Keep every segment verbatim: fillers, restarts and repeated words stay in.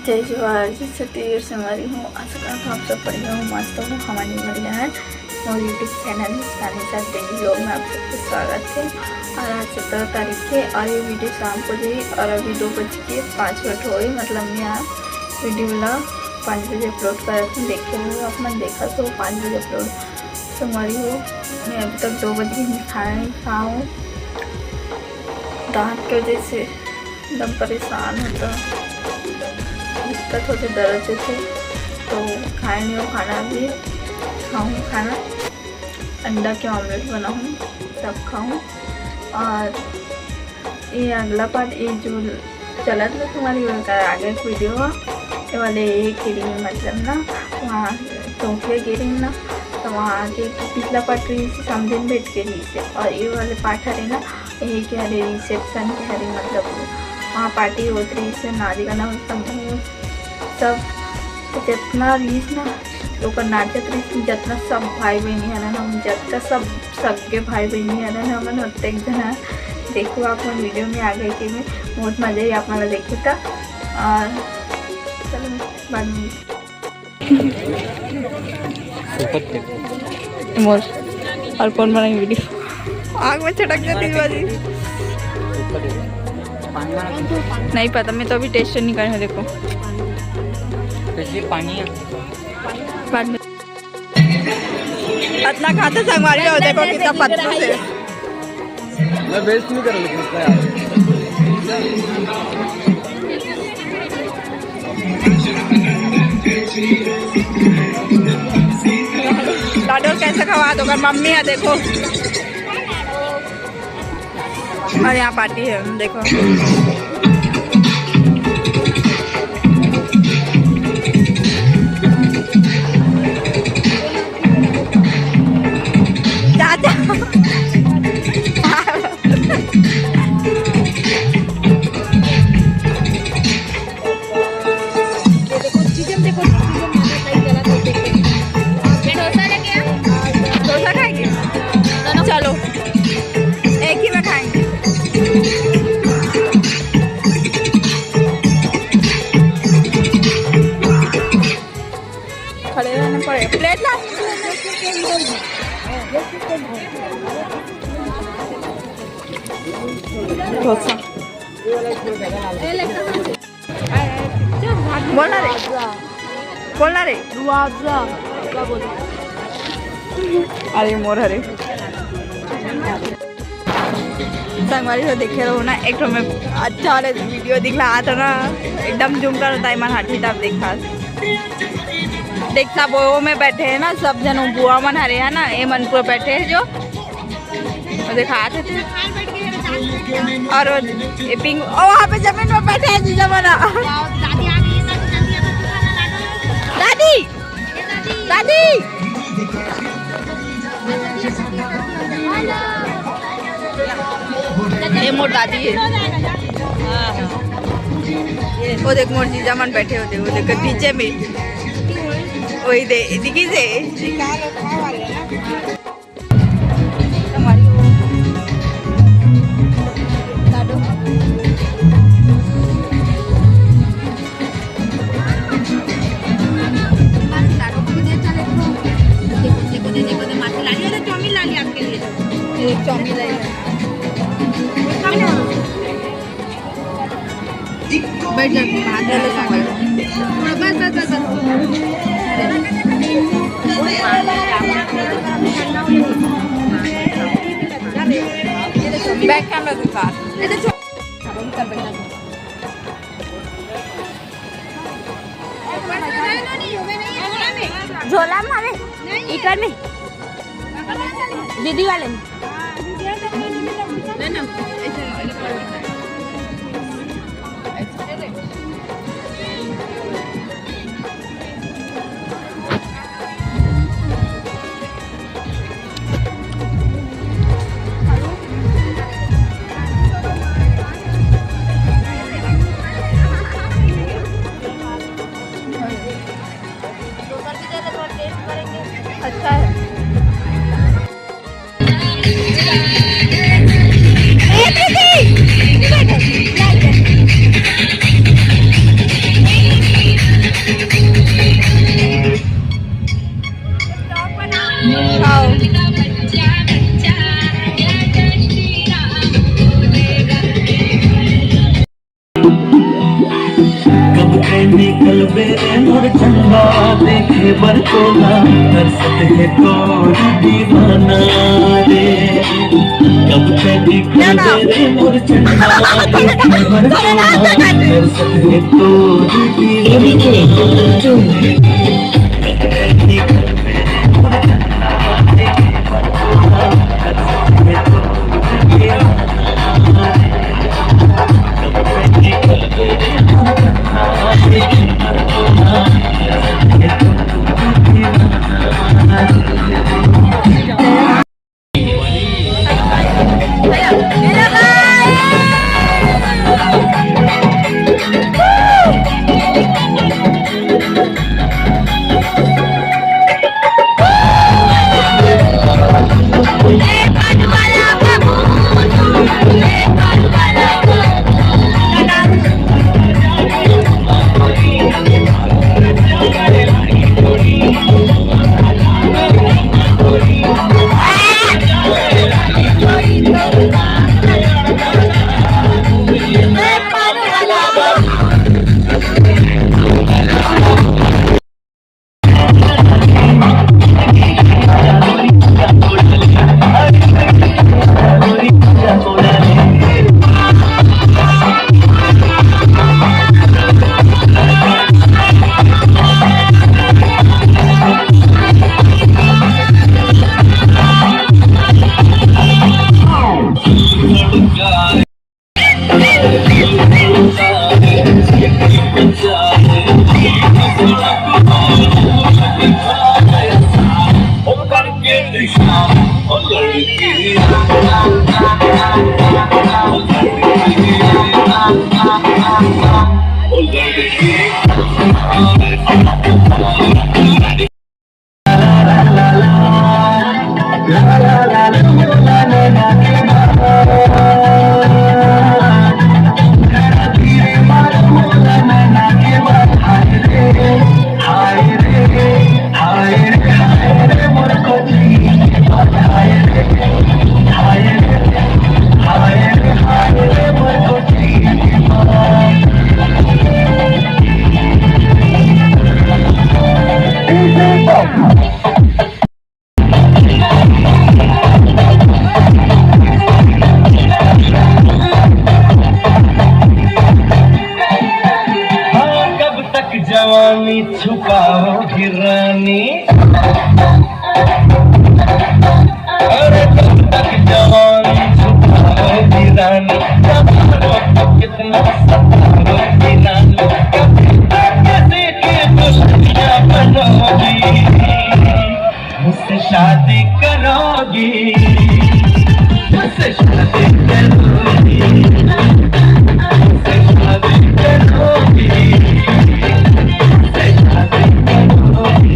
जय जोहार, जय छत्तीसगढ़ संगवारी हो। आशा करत हूँ आप सब बढ़िया हो, मस्त हो, हमन भी बढ़िया है। मोर YouTube चैनल मुस्कानी साथ डेली व्लॉग में आप सबके स्वागत है। और आज सत्रह तारीख है और ये वीडियो शाम को जाही और अभी दो बज के पाँच मिनट होए, मतलब मैं यहाँ वीडियो ला पाँच बजे अपलोड करत हूँ। देखे हो आप मन, देखा तो पाँच बजे अपलोड। संगवारी हो, मैं अभी तक दो बजे नहीं खाए, नहीं खाऊँ, दांत के वजह से एकदम परेशान होता, दिक्कत होते, दर्द होते, तो खाए नहीं हो खाना। अभी खाऊँ खाना, अंडा के ऑमलेट बनाऊँ, तब खाऊँ। और ये अगला पार्ट, ये जो चलत में तुम्हारी आगे एक वीडियो है, ये वाले ये गिरी, मतलब ना, वहाँ चौकिया गिरी ना, तो वहाँ आगे पिछला पार्ट रही से समझिन बैठ के रही से, और ये वाले पार्ट हरे ना, यही के हरे रिसेप्शन के हरे, मतलब वहाँ पार्टी होत रही से, नाच गाना होत, सब जितना रहीस ना, ओकर नाचत रहीस, जितना सब भाई बहिनी हरन, हम जितना सब सगे भाई बहिनी हरन, हमन ओतेक झन देखो आप मन वीडियो में आगे के में बहुत मजा ही आप मन ला देखे था। और चलो बाद में मोर और कौन बनाई वीडियो? आग में छटक जाती है बाजी। नहीं पता, मैं तो अभी टेस्ट नहीं करे हूँ। देखो, पानी है। बाद में इतना खाते संगवारी हो, देखो कितना पतलू से। मैं वेस्ट नहीं कर, लेकिन इतना यार। लाडो कैसे खवा दो, अगर मम्मी है देखो। और यहाँ पार्टी है, देखो। चाचा। ये देखो, चीज़ें देखो, चीज़ें मैंने कई गलत होते हैं। ये डोसा लेके आ? डोसा खाएंगे? दोनों। चलो, एक ही में खाएंगे। खड़े रहना पड़ेगा। प्लेट ला। डोसा। बोल ना रे, बोल ना रे। रुआवजा, क्या बोलते? अरे मोर हरे। संगवारी हो, देखे रहो ना, एक ठो मैं अच्छा वाला वीडियो दिखला आता ना, एकदम जूम कर होता है मन हाथी तब देखा। देख सब वो में बैठे हैं ना, सब जन वो बुआ मन हरे है ना, ये मन पूरा बैठे हैं जो वो दिखात हे। और ये पिंक, ओ, वहाँ पे जमीन में बैठे हैं जीजा मना। दादी, दादी, ये मोर दादी है। वो देख, मोर जीजा मन बैठे होते, वो देख पीछे में, वही दे दिखी से। चाउमीन लाई। बैठ जा, हाथ में ले संभाल। बस, बस, बस, बस। बैक कैमरा दिखा। इधर छो-, झोला में हवे, इकर में। दीदी वाले में। अच्छा है। निकलबे रे मोर चंदा, देखे बर तोला, तरसत हे तोर दीवाना रे। कब तक निकलबे रे मोर चंदा, देखे बर तोला, तरसत हे तोर दीवाना रे। हाँ, कब तक जवानी छुपाओगी रानी? अरे कब तक जवानी छुपाओगी रानी? कब तक कितना सताओगी रानी? कब तक किसी की दुल्हनिया बनोगी? मुझसे शादी करोगी, मुझसे शादी करोगी, मुझसे शादी करोगी, मुझसे शादी करोगी।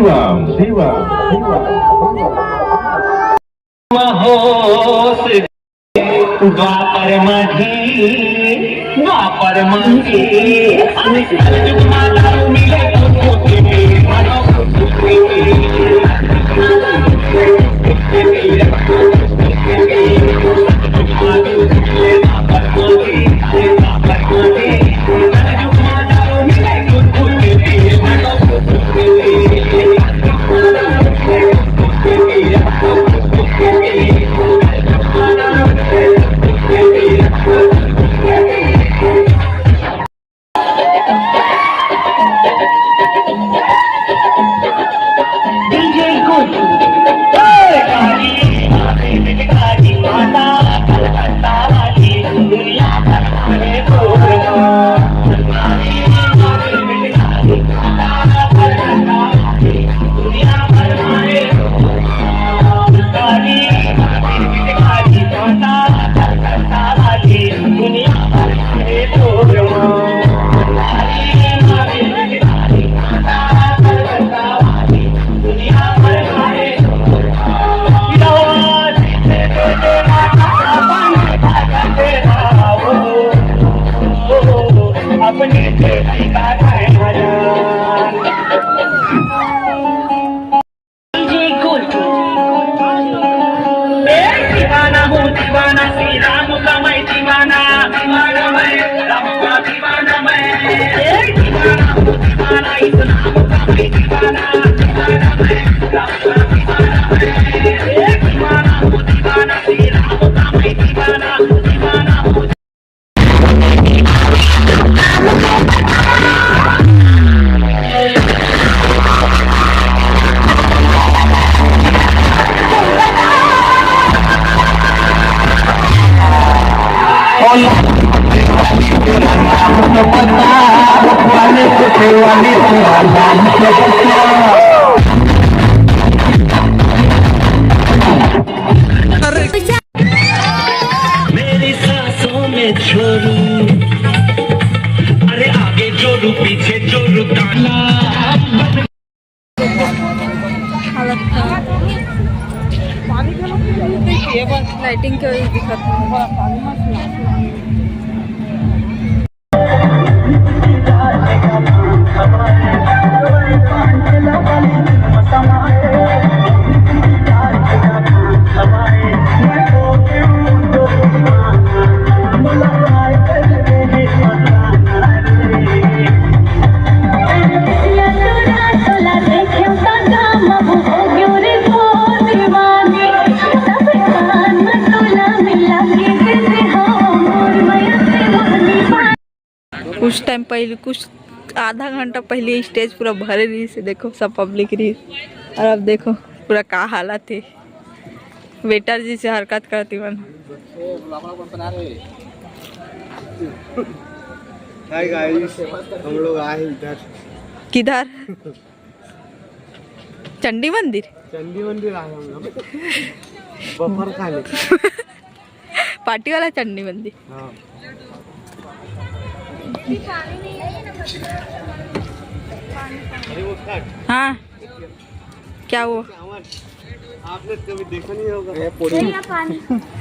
शिवम, शिवम, शिवम। होश द्वापर मध्ये, द्वापर मध्ये। मेरी सांसों में जोरू, अरे आगे जोरू पीछे जोरू ताला। हालत खराब। लाइटिंग के वजह से दिखत नहीं। कुछ टाइम पहले, कुछ आधा घंटा पहले स्टेज पूरा भरे रहिस हे, देखो सब पब्लिक रहिस, और अब देखो पूरा का हालत हे। वेटर जी से हरकत करती मन। हाय गाइस, हम लोग आए हैं इधर। किधर? चंडी मंदिर। चंडी मंदिर आए हम लोग। बफर खाने। पार्टी वाला चंडी मंदिर। हाँ। हाँ, क्या हुआ? आपने कभी देखा नहीं होगा।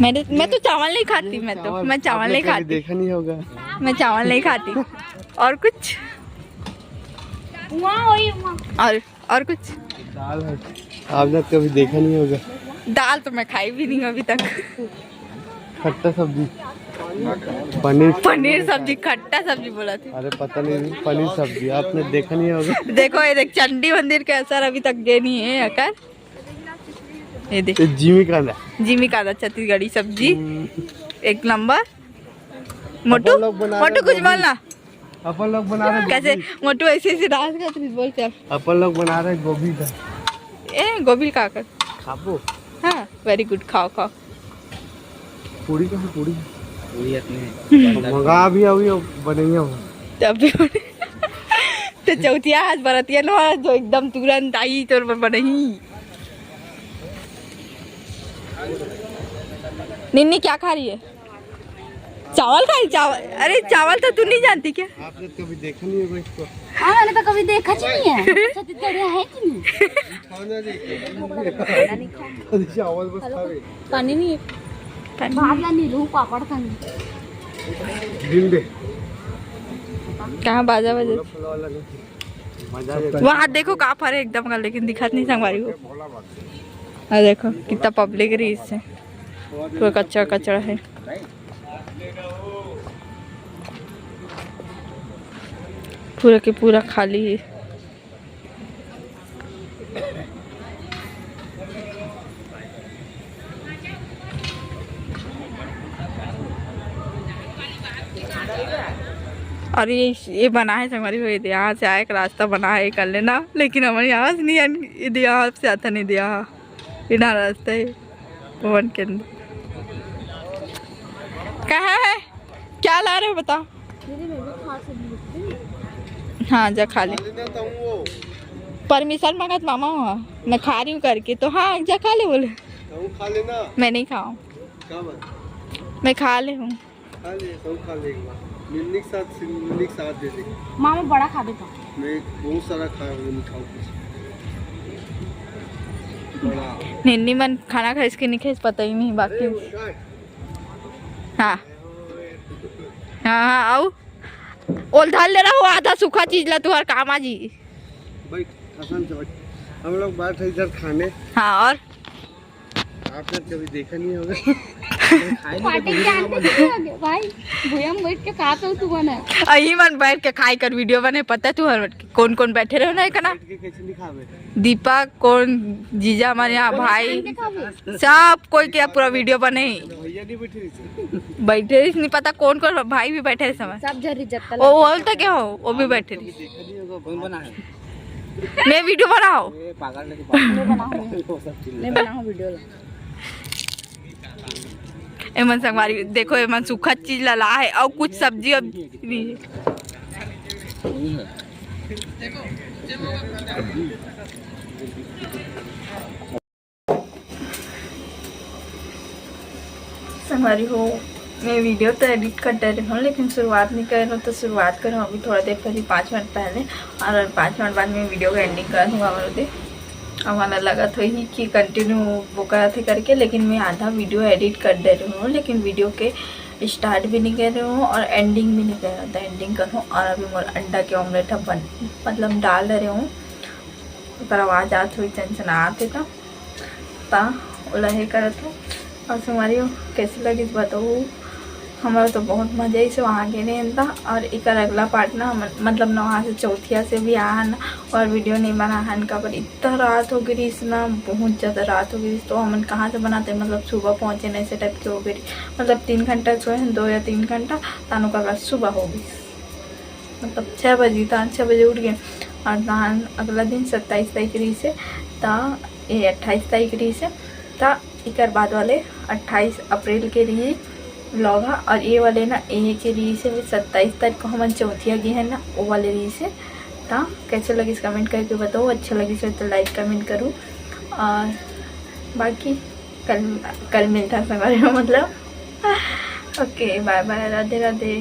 मैंने, मैं तो चावल नहीं खाती, मैं तो, चावल मैं चावल आपने नहीं कभी खाती। देखा नहीं होगा। मैं चावल नहीं खाती। और कुछ? वहाँ वही, वहाँ। और और कुछ? दाल है, आपने कभी देखा नहीं होगा। दाल तो मैं खाई भी नहीं हूँ अभी तक। खट्टा सब्जी, पनीर। पनीर सब्जी, खट्टा सब्जी बोला थी। अरे पता नहीं, पनीर सब्जी आपने देखा नहीं होगा। देखो, ये देख, चंडी मंदिर के असर अभी तक गे नहीं है अकर। ये देख, ये जिमी कांदा। जिमी कांदा छत्तीसगढ़ी सब्जी, हम्म। एक नंबर। मोटू, अपन लोग बना रहे मोटू, कुछ गोभी। बोलना। अपन लोग बना रहे कैसे गोभी। मोटू ऐसे ऐसे डांस करते थे, बोल चल। अपन लोग बना रहे गोभी का। ए, गोभी का कर। खाबो। हाँ, very good, खाओ, खाओ। पूरी कहाँ, पूरी? पूरी अपने मंगा भी अभी बनेंगे हम। तब भी तो चौथिया आज बरतिया लो, जो एकदम तुरंत आई तोर पर बनही। निन्नी क्या खा रही है? चावल खाई, चावल। अरे, चावल तो तू नहीं जानती क्या? आपने कभी देखा नहीं होगा इसको। हाँ, मैंने तो कभी देखा ही नहीं है। छत्तीसगढ़िया है कि नहीं? खाना नहीं। चावल बस खा रहे। पानी नहीं है। भात ला नहीं लूँ, पापड़ खानी। दिल दे। कहाँ बाजा बजे? फुला वाला नहीं। मजा आ जाएगा। वहाँ देखो का फरे एकदम का, लेकिन दिखत नहीं संगवारी हो। अरे देखो कितना पब्लिक रही इससे, पूरा कचरा कचरा है। पूरा के पूरा खाली है। और ये ये बना है संगवारी हो, ये यहाँ से आए एक रास्ता बना है कर लेना, लेकिन हमारे यहाँ से नहीं आन-, ये यहाँ से आता नहीं दिया, बिना रास्ते है भवन के अंदर। कहाँ है, क्या ला रहे हो बताओ? हाँ, जा खा ले। लेना था वो। परमिशन मांगत मामा हुआ, मैं खा रही हूँ करके, तो हाँ, जा खा ले बोले। तो खा लेना। मैं नहीं खाऊँ, क्या बात? मैं खा ले हूँ। खा ले, सब खा ले एक बार। मिलने के साथ, मिलने के साथ दे दे। मामा बड़ा खा देता। मैं बहुत सारा खाया हूँ, नहीं खाऊँ कुछ। बड़ा। निन्नी मन खाना खाइस कि नहीं खाइस पता ही नहीं बाकी। अरे, वो क्या है? हाँ हाँ हाँ, आओ। ओल धर ले रहो आधा सूखा चीज ला, तुहर काम आ जी। भाई, आसान से भाई। हम लोग बैठ रहे इधर खाने। हाँ, और आपने कभी देखा नहीं होगा। पार्टी के आने के लिए भाई, भूया में बैठ के खाता हूँ तू बना। अही मन बैठ के खाई कर वीडियो बने, पता है तुहर कौन कौन बैठे रहो ना, एक ना बैठ के कैसे नहीं खावे? दीपक, कौन जीजा हमारे यहाँ भाई, के खावे। सब कोई के पूरा वीडियो बने ही। भैया नहीं बैठे रही। बैठे रहिस, नहीं पता कौन कौन भाई भी बैठे रहे समय। सब जरी जत्ता वो बोलते क्या हो, वो भी बैठे रहिस। देखा नहीं होगा, कौन बना है? मैं वीडियो बनाओ। ये पागल नहीं मैं बनाऊँ, मैं बनाऊँ वीडियो ला। एमन संगवारी देखो, एमन सूखा चीज ला ला है और कुछ सब्जी अब भी है। संगवारी हो, मैं वीडियो तो एडिट कर दे रही हूँ, लेकिन शुरुआत नहीं कर रही हूँ, तो शुरुआत करूँ अभी थोड़ा देर पहले, पाँच मिनट पहले, और पाँच मिनट बाद मैं वीडियो का एंडिंग कर दूँगा। हमारे दे हमारा लगत होही कि कंटिन्यू वो करत है करके, लेकिन मैं आधा वीडियो एडिट कर दे रही हूँ, लेकिन वीडियो के स्टार्ट भी नहीं कर रही हूँ और एंडिंग भी नहीं कर रहा था। एंडिंग करूँ और अभी मोर अंडा के ऑमलेट अब बन, मतलब डाल रही हूँ, ओकर आवाज़ आत हुई, चनचनात है तो ता ओला हे करत हूँ। और संगवारी हो, कैसे लगिस बताओ, हमारा तो बहुत मजा आइस वहाँ गे रहेन ता। और एकर अगला पार्ट ना हम, मतलब नवा से चौथिया से भी आए हन और वीडियो नहीं बनाए हन, काबर इतना रात हो गई रहिस ना, बहुत ज़्यादा रात हो गई रहिस, तो हमन कहाँ से बनाते, मतलब सुबह पहुँचे ना, ऐसे टाइप के हो गई रहिस। मतलब तीन घंटा सोए हन, दो या तीन घंटा, तानो का सुबह हो गई, मतलब छः बजे, तान छः बजे उठ गए। और तान अगला दिन सत्ताईस तारीख रहिस हे, ता ये अट्ठाईस तारीख रहिस हे, ता एकर बाद वाले अट्ठाईस अप्रैल के रही व्लॉग हा। और ये वाले ना, ये के रहिस हे सत्ताईस तारीख को हमन चौथिया गे हन ना, वो वाले रहिस हे। ता कैसे लगिस कमेंट करके बताओ, अच्छा लगिस हो तो लाइक कमेंट करूँ। और बाकी कल, कल मिलता संगवारी हो, मतलब। ओके, बाय बाय, राधे राधे।